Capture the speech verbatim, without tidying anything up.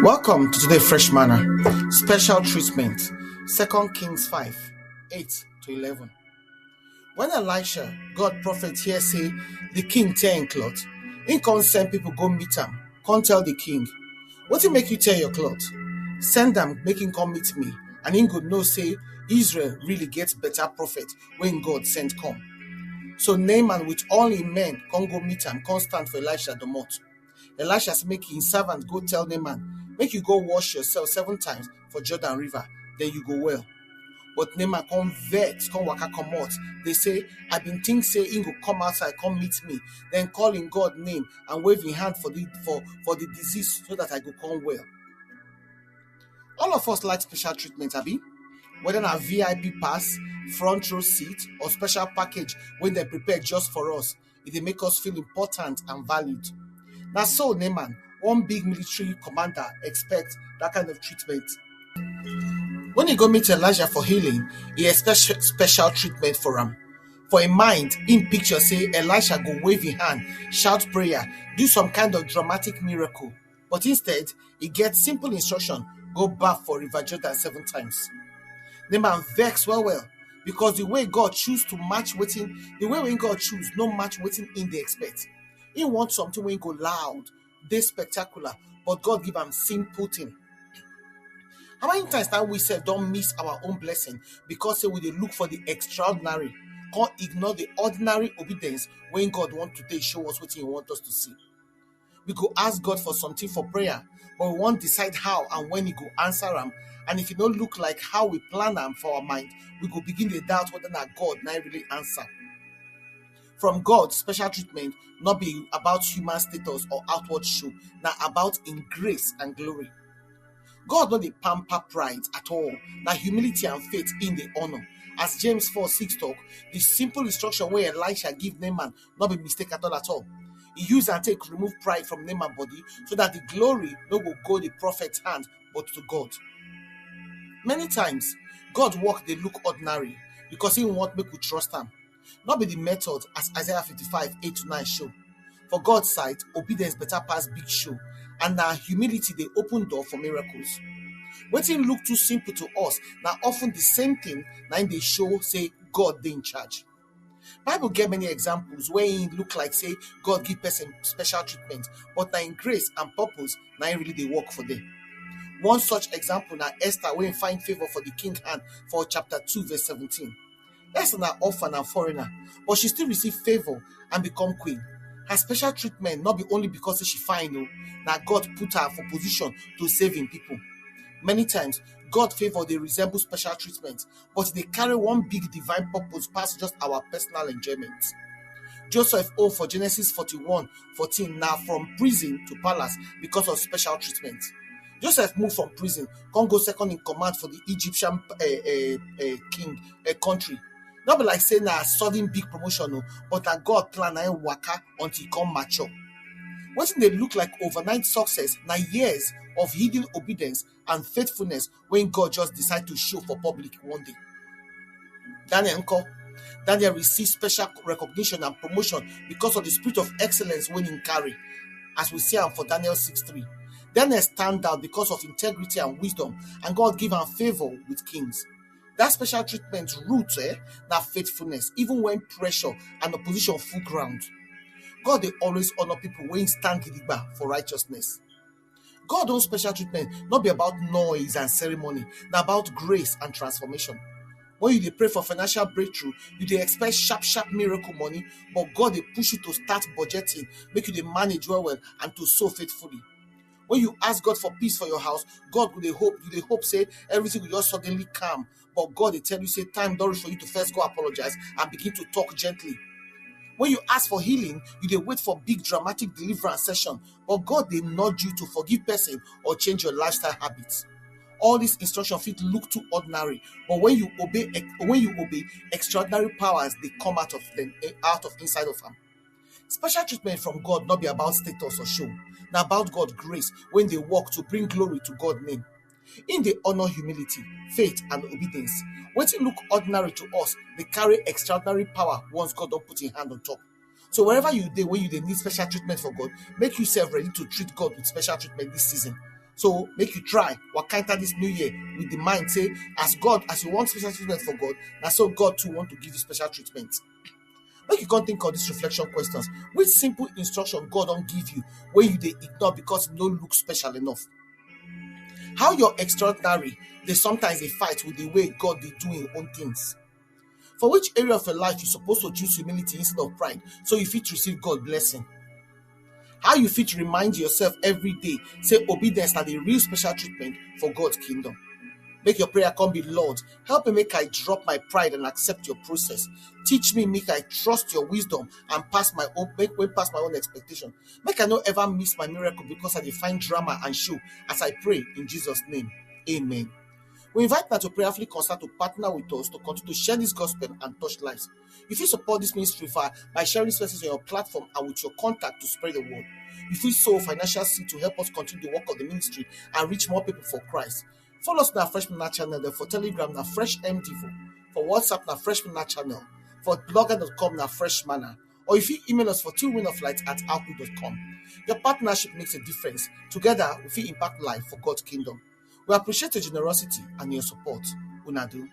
Welcome to today Fresh Manna. Special treatment. Second Kings five, eight to eleven. When Elisha, God prophet, hear say the king tear him cloth, he come send people go meet am, come tell the king, "Wetin make you tear your cloth? Send am make him come meet me, and him go know say Israel really get better prophet wey God send come." So Naaman with all him men come go meet am, come stand for Elisha domot. Elisha say make him servant go tell Naaman, "Make you go wash yourself seven times for Jordan River, then you go well." But Naaman come vex, come waka comot. Dey say, "I been think say him go come outside, come meet me, then call him God name and wave him hand for the for for the disease so that I go come well." All of us like special treatment, abi? Whether na V I P pass, front row seat, or special package wey dem prepare just for us, e dey make us feel important and valued. Na so Naaman, one big military commander, expect that kind of treatment. When he go meet Elijah for healing, he expect special treatment for am. For him mind, him picture say Elisha go wave him hand, shout prayer, do some kind of dramatic miracle. But instead, he get simple instruction: "Go baff for River Jordan seven times." Naaman vex well well because the way God choose to match wetin, the way wey God choose no match wetin him dey expect. He want something wey go loud, dey spectacular, but God give am simple thing. How many times now we sef don miss our own blessing because say we dey look for the extraordinary, come ignore the ordinary obedience wey God want to take show us wetin he want us to see. We go ask God for something for prayer, but we wan decide how and when he go answer am. And if e no look like how we plan am for our mind, we go begin dey doubt whether na God na really answer. From God, special treatment no be about human status or outward show, na about in grace and glory. God no dey pamper pride at all. Na humility and faith in the honor. As James four six talk, the simple instruction wey Elisha give Naaman no be mistake at all at all. He use and take remove pride from Naaman body so that the glory no go go the prophet's hand but to God. Many times, God work dey look ordinary because he want make we trust am. No be the method as Isaiah fifty-five, eight to nine show. For God side, obedience better pass big show, and na humility dey open door for miracles. Wetin look too simple to us na often the same thing na im dey show say God dey in charge. Bible get many examples where e look like say God give person special treatment, but na in grace and purpose na im really dey work for them. One such example na Esther, wey find favor for the king hand for chapter two verse seventeen. Esther na orphan and foreigner, but she still receive favor and become queen. Her special treatment not be only because she fine, no, na God put her for position to save him people. Many times, God favor dey resemble special treatment, but they carry one big divine purpose past just our personal enjoyment. Joseph O for Genesis forty-one fourteen, now from prison to palace because of special treatment. Joseph move from prison, come go second in command for the Egyptian uh, uh, uh, king uh, country. Not be like say na sudden big promotion, no, but na God plan na waka until e come mature. Wetin dey look like overnight success na years of hidden obedience and faithfulness when God just decide to show for public one day. Daniel nko? Daniel received special recognition and promotion because of the spirit of excellence when he carry, as we see am for Daniel six three. Daniel stand out because of integrity and wisdom, and God give am favor with kings. That special treatment root eh, na faithfulness, even when pressure and opposition full ground. God dey always honor people wey stand gidigba for righteousness. God own special treatment not be about noise and ceremony, na about grace and transformation. When you dey pray for financial breakthrough, you dey expect sharp sharp miracle money, but God dey push you to start budgeting, make you dey manage well well and to sow faithfully. When you ask God for peace for your house, God go dey hope, you dey hope say everything go just suddenly calm. But God dey tell you say time don reach for you to first go apologize and begin to talk gently. When you ask for healing, you dey wait for big dramatic deliverance session, but God dey nudge you to forgive person or change your lifestyle habits. All this instruction fit look too ordinary, but when you obey, when you obey, extraordinary powers dey come out of them, eh, out of inside of am. Special treatment from God not be about status or show. Na about God grace when they work to bring glory to God name. In the honor humility, faith and obedience. Wetin look ordinary to us, they carry extraordinary power once God don put him hand on top. So wherever you dey, when you dey need special treatment for God, make yourself ready to treat God with special treatment this season. So make you try waka enter this new year with the mind say, as God, as you want special treatment for God, na so God too want to give you special treatment. Make you come think of these reflection questions. Which simple instruction God don give you wey you dey ignore because e no look special enough? How your extraordinary dey sometimes dey fight with the way God dey do im own things? For which area of your life you suppose to choose humility instead of pride so you fit receive God blessing? How you fit remind yourself every day say obedience na the real special treatment for God kingdom? Make your prayer come be, Lord, help me make I drop my pride and accept your process. Teach me make I trust your wisdom and pass my own, make way pass my own expectation. Make I no ever miss my miracle because I dey find drama and show as I pray in Jesus' name. Amen. We invite una to prayerfully consider to partner with us to continue to share this gospel and touch lives. You fit support this ministry by, by sharing this message on your platform and with your contact to spread the word. You fit sow financial seed to help us continue the work of the ministry and reach more people for Christ. Follow us on our Fresh Manna channel, then for Telegram na Fresh M D four, for WhatsApp na Fresh Manna channel, for blogger dot com na Fresh Manna, or you fit email us for two win of light at outlook dot com. Your partnership makes a difference. Together, we fit impact life for God's kingdom. We appreciate your generosity and your support. Una do.